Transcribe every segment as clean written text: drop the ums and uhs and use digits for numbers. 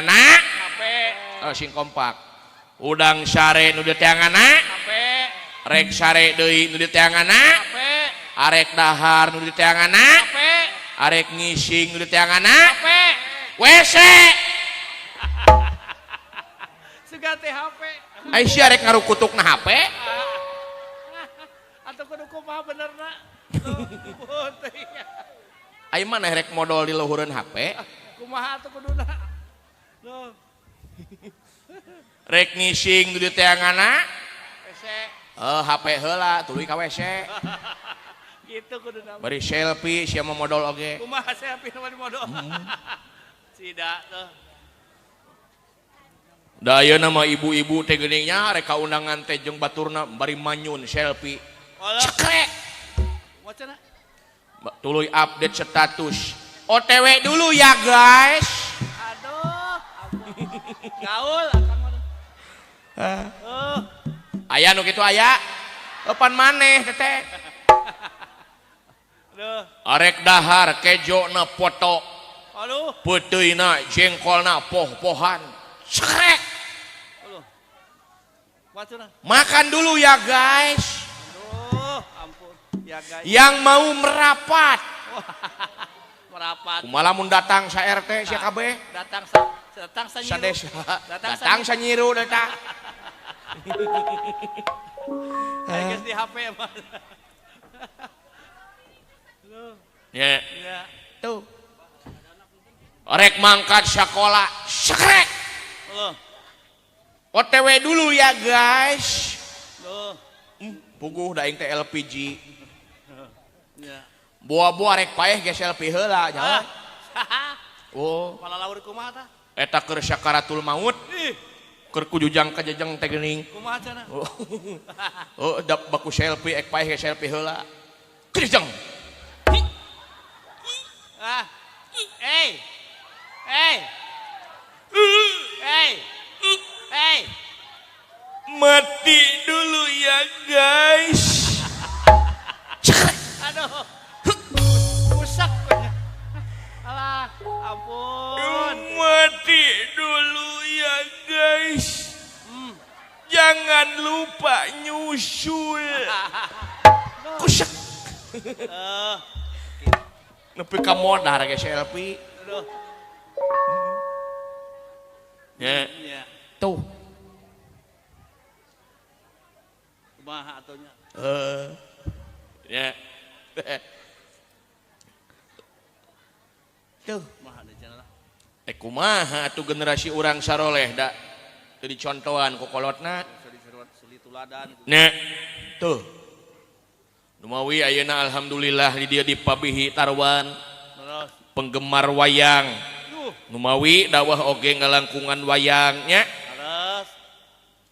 diteanganna HP. Oh, sing kompak. Udang sare nu diteanganna HP. Rek sare deui nu diteanganna HP. Arek dahar nu diteanganna HP. Arek ngising nu diteanganna HP. WC. Sugan teh HP. Ai sia rek ngarukutukna HP? Atau kudu kumaha benerna? Ai maneh rek modol di luhureun HP? Kumaha atuh kuduna? Loh. Rek ngising nu diteanganna? WC. Eh HP heula tuluy ka WC. Gitu kuduna. Bari selfie sia mah modol oge. Kumaha selfie mah modol. Sida tuh. Da ayeuna mah ibu-ibu teh geuning nya rek ka undangan teh jeung baturna bari manyun selfie. Cekrek. Wacana. Tuluy update status. OTW dulu ya guys. Aduh. Gaul akang mah. Aya nu kitu aya. Eupan maneh teteh. Aduh. Arek dahar kejona foto. Aduh. Peuteuyna jengkolna poh-pohan. Cekrek. Aduh. Wacana. Makan dulu ya guys. Aduh, ampun. Ya guys. Yang mau merapat. Merapat. Kumaha lamun datang sa RT sia kabeh? Datang sa datang sa nyiru. Sadesa. Datang sa nyiru datang. Ayo geus di HP mah. Ya. Ya. Tuh. Rek mangkat sakola, sekrek. Loh. OTW dulu ya guys. Loh. Puguh da aing teh LPG. Ya. Boa-boa rek paeh geus selfie heula nya. Oh. Palalaur kumaha tah? Eta keur sakaratul maut. Ih. Keur kujujang kajejeng teh geuning. Kumaha cenah? Oh, dap baku selfie ek paeh geus selfie heula. Kejejeng. Ah. Hey. Hey. Hey. Hey. Mati dulu ya guys. Aduh. Rusak pokoknya. Alah, ampun. Mati dulu ya guys. Jangan lupa nyusul. Kusak. Nepi ka modar ge selfie. Aduh. Ya. Ya. Tuh. Kumaha atuh nya? Ya. Tuh. Kumaha deui cenah lah. Kumaha atuh generasi urang saroleh da teu dicontohan ku kolotna. Nya. Tuh. Numawi ayeuna alhamdulillah di dieu dipabihi tarwan. Penggemar wayang. Numawi dawah oge ngalangkungan wayang nya.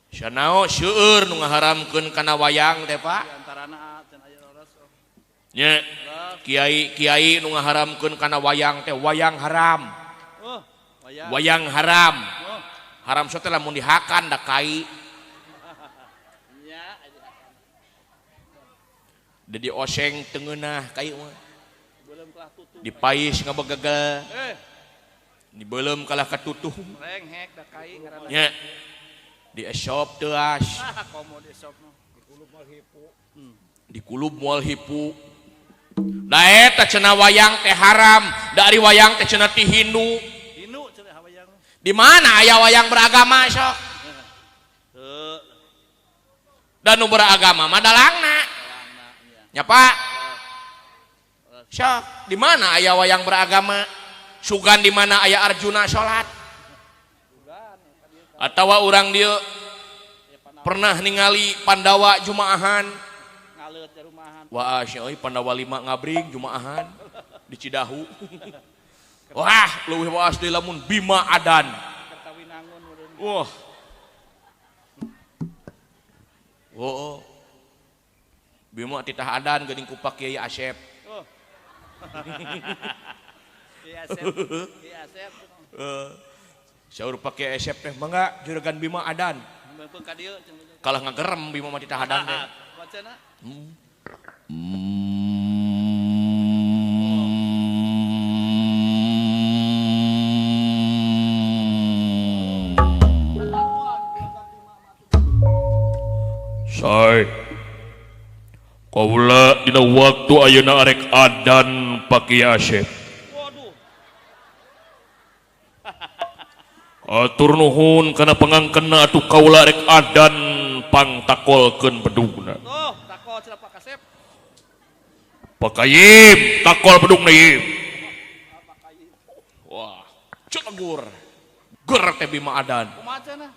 Sanao seueur nu ngaharamkeun kana wayang teh Pak. Nya. Kiai-kiai nu ngaharamkeun kana wayang teh wayang haram. Wayang haram. Haram sok teh lamun dihakan da kai. Jadi oseng tengeunah kai mah. Dipais ngabegegel. Dibeuleum kalah katutuh. Renghek da kai ngaranna. Nya. Di esop teuas. Komo di esop mah. Dikulub moal hipu. Dikulub moal hipu. Da eta cenah wayang teh haram, da ari wayang teh cenah ti Hindu. Hindu cenah wayang. Di mana aya wayang beragama sok? Heuh. Da nu beragama mah dalangna. Nya Pak. Sok, di mana aya wayang beragama? Sugan di mana aya Arjuna salat? Atawa urang dieu pernah ningali Pandawa jumaahan. Wah, euy Pandawa 5 ngabring jumaahan di Cidahu. Wah, leuwih waas deui lamun Bima adan. Wah. Oh. Bima titah adan geuning ku Pak Kiai Asep. Oh. Kiai Asep. Kiai Asep. Saur Pak Kiai Asep teh mangga juragan Bima adan. Kalah ngagerem Bima mah titah adan teh. Wacana. Say. Kaula dina waktu ayeuna arek adan Pak Asep. Waduh. Atur nuhun kana pangangkenna atuh kaula rek adan pangtakolkeun bedugna. Tuh, takol cenah Pak Kasep. Pak Kayim, takol bedugna yeuh. Wah, cegur. Ger teh Bima adan. Kumaha cenah?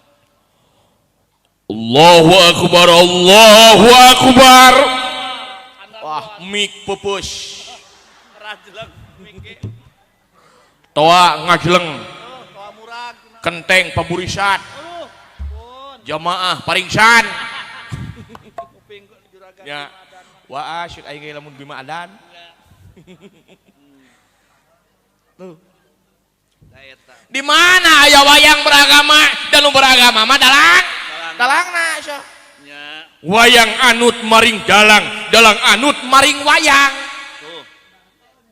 Allahu akbar, Allahu akbar. Wah, mik pupus. Rajleng mik. Toa ngajleng. Kenteng paburisat. Jamaah paringsan. Ya. Wah, asyik aing ge lamun Bima adan. Tuh. Di mana aya wayang beragama dan nu beragama mah dalang. Dalangna sok. Wayang anut maring dalang, dalang anut maring wayang. Tuh.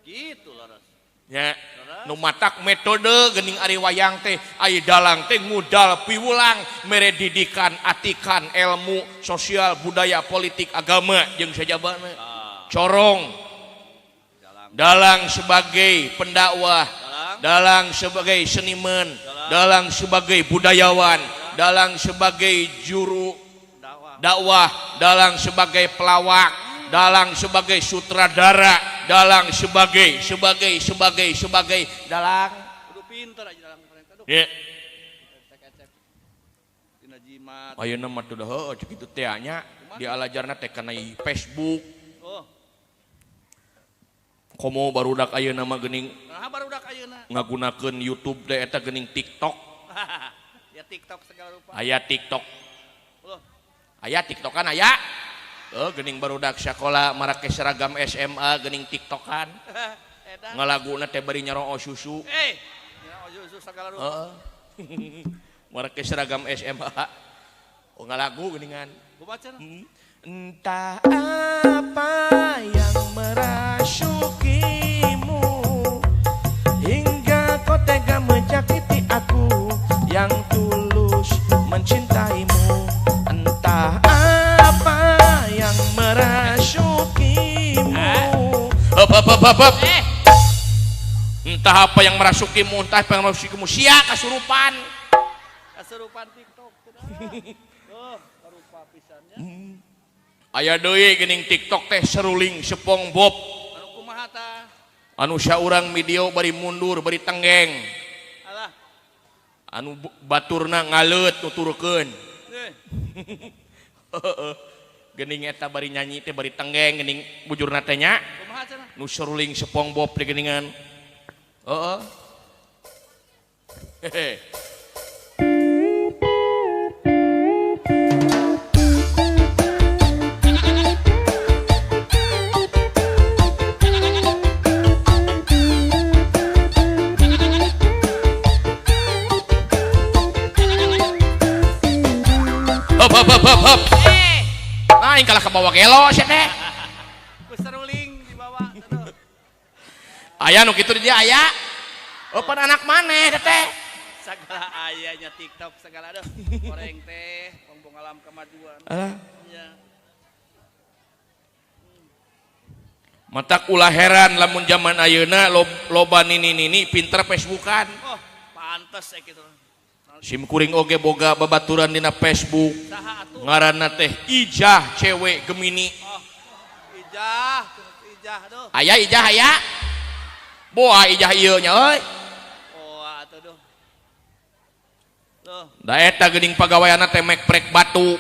Gitu laras. Ya. Nu matak metode geuning ari wayang teh, ari dalang teh ngudal piwulang mere didikan, atikan, ilmu, sosial, budaya, politik, agama jeung sajabana. Corong. Dalang sebagai pendakwah, dalang sebagai seniman, dalang sebagai budayawan, dalang sebagai juru dakwah, dalang sebagai pelawak, dalang sebagai sutradara, dalang sebagai dalang. Kudu pinter aja dalang mereka. Aduh. Ya. Dina jimat. Ayeuna mah teu heueuh kitu teh nya, dialajarna teh kana Facebook. Oh. Komo barudak ayeuna mah geuning. Nah, barudak ayeuna ngagunakeun YouTube teh eta geuning TikTok. Ya TikTok segala rupa. Aya TikTok. Loh. Aya TikTokan aya. Oh, geuning barudak sakola marake seragam SMA geuning TikTokan. Ngalaguna teh bari nyaroo susu. Nyaroo susu segala rupa. Heeh. Marake seragam SMA. Oh, ngalagu geuningan. Kumaha Entah apa yang merasukimu hingga kau tega menyakiti aku yang tulus mencintaimu. Entah apa yang merasukimu. Hop, hop, hop, hop, hop. Entah apa yang merasukimu, entah apa yang merasukimu. Sia kasurupan. Kasurupan TikTok. Oh, karupa pisannya. Aya deui geuning TikTok teh seruling SpongeBob. Anu kumaha tah? Anu saurang video bari mundur, bari tenggeng. Alah. Anu baturna ngaleut nuturkeun. Geuning eta bari nyanyi teh bari tenggeng geuning bujurna teh nya. Kumaha cenah? Nu seruling SpongeBob teh geuningan. Heeh. Hehe. Hop hop hop hop hop. Nah, kalah ke bawah gelo sia teh. Ku seruling dibawa aduh. Aya nu kitu di dia aya. Oh, pan anak maneh teh. Segala ayanya TikTok segala aduh. Oreng teh pembong alam kemajuan. Alah. Nya. Matak ulah heran lamun zaman ayeuna loba nini-nini pinter Facebookan. Oh, pantes kitu. Sim kuring oge boga babaturan dina Facebook. Saha atuh? Ngaranna teh Ijah cewek Gemini. Oh, Ijah, Ijah duh. Aya Ijah aya. Boa Ijah ieu nya euy. Boa atuh duh. Duh. Da eta geuning pagaweanna teh mekprek batu.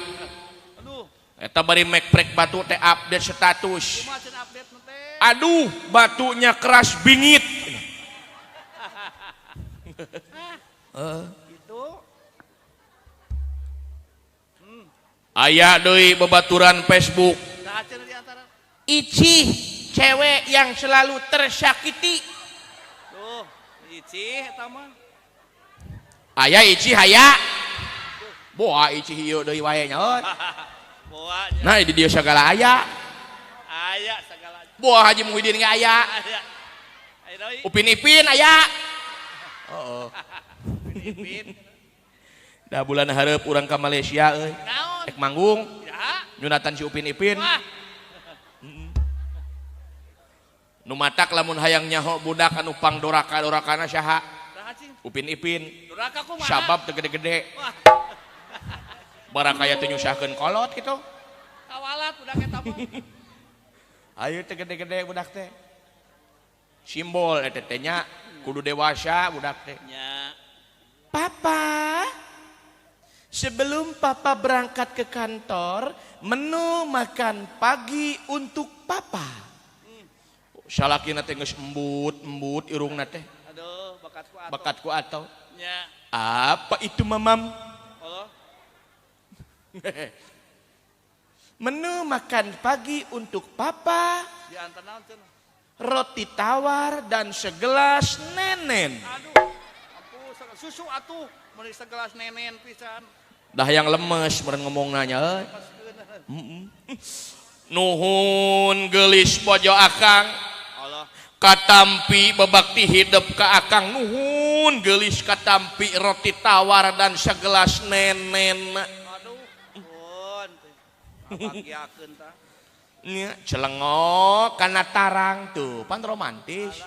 Aduh. Eta bari mekprek batu teh update status. Kumaha cenah update teh? Aduh, batunya keras bingit. Heeh. Aya deui babaturan Facebook. Icih cewek yang selalu tersakiti. Tuh, Icih eta mah. Aya Icih aya. Boa Icih ieu deui wae nya euy. Boa. Nah, di dieu sagala aya. Aya sagala. Boa Haji Muhyiddin ge aya. Aya. Aya deui. Upin Ipin aya. Heeh. Upin Ipin. Da bulan hareup urang ka Malaysia euy. Naon? Ek manggung. Ya. Nyunatan si Upin Ipin. Nu matak lamun hayang nyaho budak anu pang doraka-dorakana saha? Upin Ipin. Sabab teu gede-gede. Barakaya teu nyusahkeun kolot kitu. Kawalat budak eta mah. Ayo teu gede-gede budak teh. Simbol eta teh nya kudu dewasa budak teh. Nya. Papa, sebelum papa berangkat ke kantor, menu makan pagi untuk papa. Salakina teh geus embut-embut irungna teh. Aduh, bakatku atau. Bakatku atau. Nya. Apa itu mamam? Allah. Menu makan pagi untuk papa. Diantar naon cenah? Roti tawar dan segelas nenen. Aduh, ampun, susu atuh meuni segelas nenen pisan. Dah yang lemes meureun ngomong nanya euy. Nuhun geulis bojo akang. Allah. Katampi bebakti hidup ka akang. Nuhun geulis katampi roti tawar dan segelas nenen. Aduh, nuhun teh. Ngabagiakeun tah. Nya celengok kana tarang tuh, pan romantis.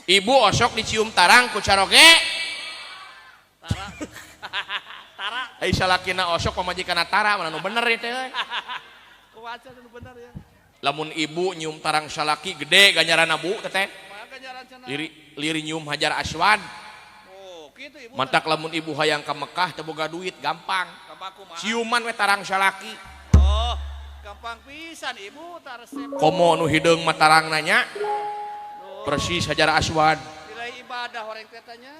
Ibu osok dicium tarang ku caroge. Tara. Tara. Ai salakina osok pamajikanna tara, mana nu bener ieu teh euy. Kumaha nu bener ya? Lamun ibu nyium tarang salaki gede ganjaranna bu teteh. Kumaha ganjaran cenah? Liri liri nyium Hajar Aswad. Oh, kitu ibu. Mantak lamun ibu hayang ka Mekah teu boga duit gampang. Gampang kumaha? Ciuman we tarang salaki. Oh, gampang pisan ibu tah resep. Komo nu hideung mah tarang nanya. Persis Hajar Aswad. Nilai ibadah orang teh tanya.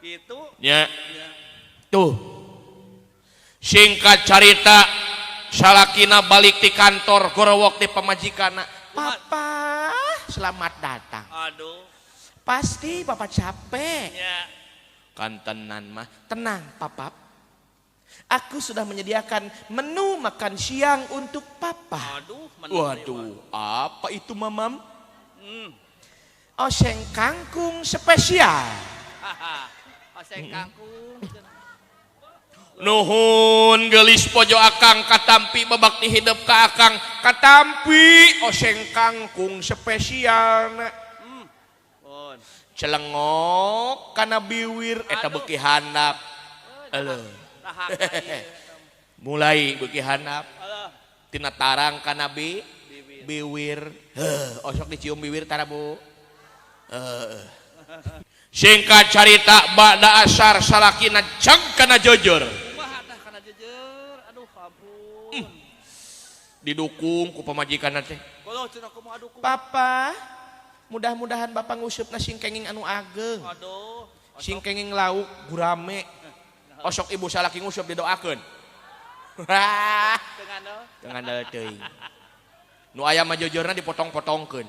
Gitu. Nya. Ya. Tuh. Singkat carita salakina balik di kantor gorowok di pamajikanna. Papa, selamat datang. Aduh. Pasti papa capek. Ya. Kantenan mah. Tenang, papa. Aku sudah menyediakan menu makan siang untuk papa. Aduh, menu. Waduh, apa itu mamam? Oseng kangkung spesial. Oseng kangkung. Nuhun geulis pojo akang katampi bebakti hidup ka akang katampi oseng kangkung spesial. Celengok kana biwir eta beuki handap. Eleuh. Mulai beuki handap. Tina tarang kana biwir. Heuh, osok dicium biwir tara bu. Singkat carita ba'da asar salakina ceng kana jojor. Kumaha tah kana jejer? Aduh ampun. Didukung ku pamajikanna teh. Kalau cenah kumaha dukung? Papa, mudah-mudahan bapak ngusupna sing kenging anu ageng. Aduh. Sing kenging lauk gurame. Osok ibu salaki ngusup didoakeun. Teu ngandel teuing. Nu aya mah jojorna dipotong-potongkeun.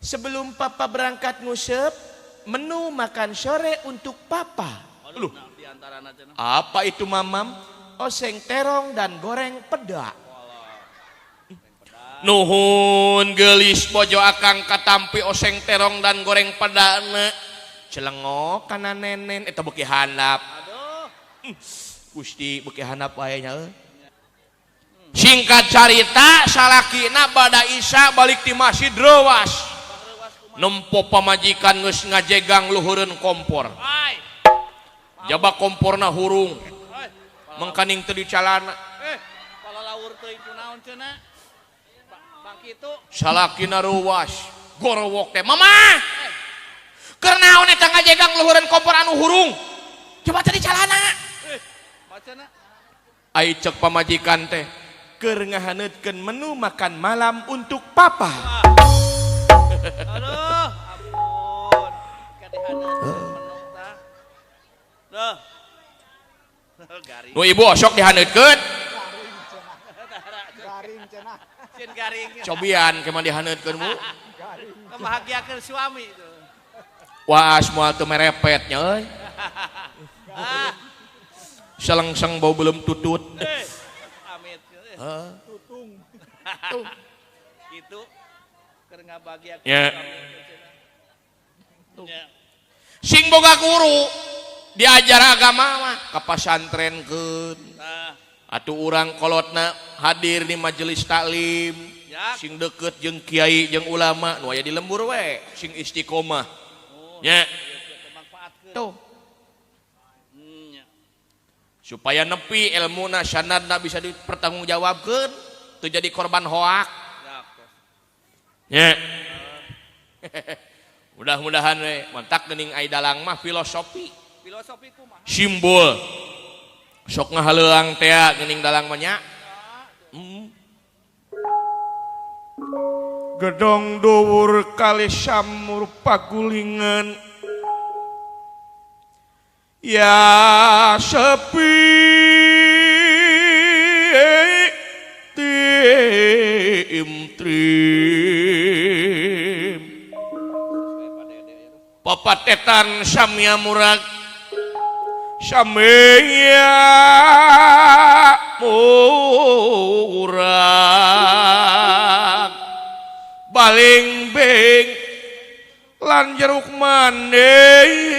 Sebelum papa berangkat nguseup, menu makan sore untuk papa. Loh, apa itu mamam? Oseng terong dan goreng peda. Nuhun geulis bojo akang katampi oseng terong dan goreng pedana. Celengok kana nenen eta beuki handap. Aduh. Gusti beuki handap wae nya euy. Singkat carita salakina bada isya balik ti masjid reuwas. Nempo pamajikan geus ngajegang luhureun kompor. Jaba komporna hurung. Mengkaning teu dicalana. Palalaur teuing kunaon cenah? Bang kitu. Salakina reuwas, gorowok teh, "Mama! Keur naon eta ngajegang luhureun kompor anu hurung? Coba teu dicalana." Macana? Ai cek pamajikan teh, keur ngahaneutkeun menu makan malam untuk papa. Aduh, ampun. Kadihaneutkeun menu tah. Duh. Garing. Nu ibu osok dihaneutkeun. Garing cenah. Cin garing. Cobian kumaha dihaneutkeun bu. Kebahagiakeun suami itu. Wah, moal teu merepet nya euy. Selengseng bau belum tutut. Amit. Heeh. Tutung. Tuh. Gitu. Keur ngabahagiakeun Ya. suami. Ya. Sing boga guru. Diajar agama mah ka pasantrenkeun. Tah. Atuh urang kolotna hadir di majelis taklim. Ya. Sing deket jeung kiai jeung ulama nu aya di lembur we, sing istiqomah. Oh, Nya. manfaatkeun. Tuh, Nya. Supaya nepi ilmuna, sanadna bisa dipertanggungjawabkeun, teu jadi korban hoak. Ya, tos. Nya. Mudah-mudahan we mantak geuning ai dalang mah filosofi, Filosofi kumaha? Simbol. Sok ngahaleuang tea geuning dalang mah nya. Gedong dhuwur kali samur pagulingan ya sepi tim trim Sesuai Pak Dede ya. papatetan samia murag samia murag baling bing lan jeruk manis.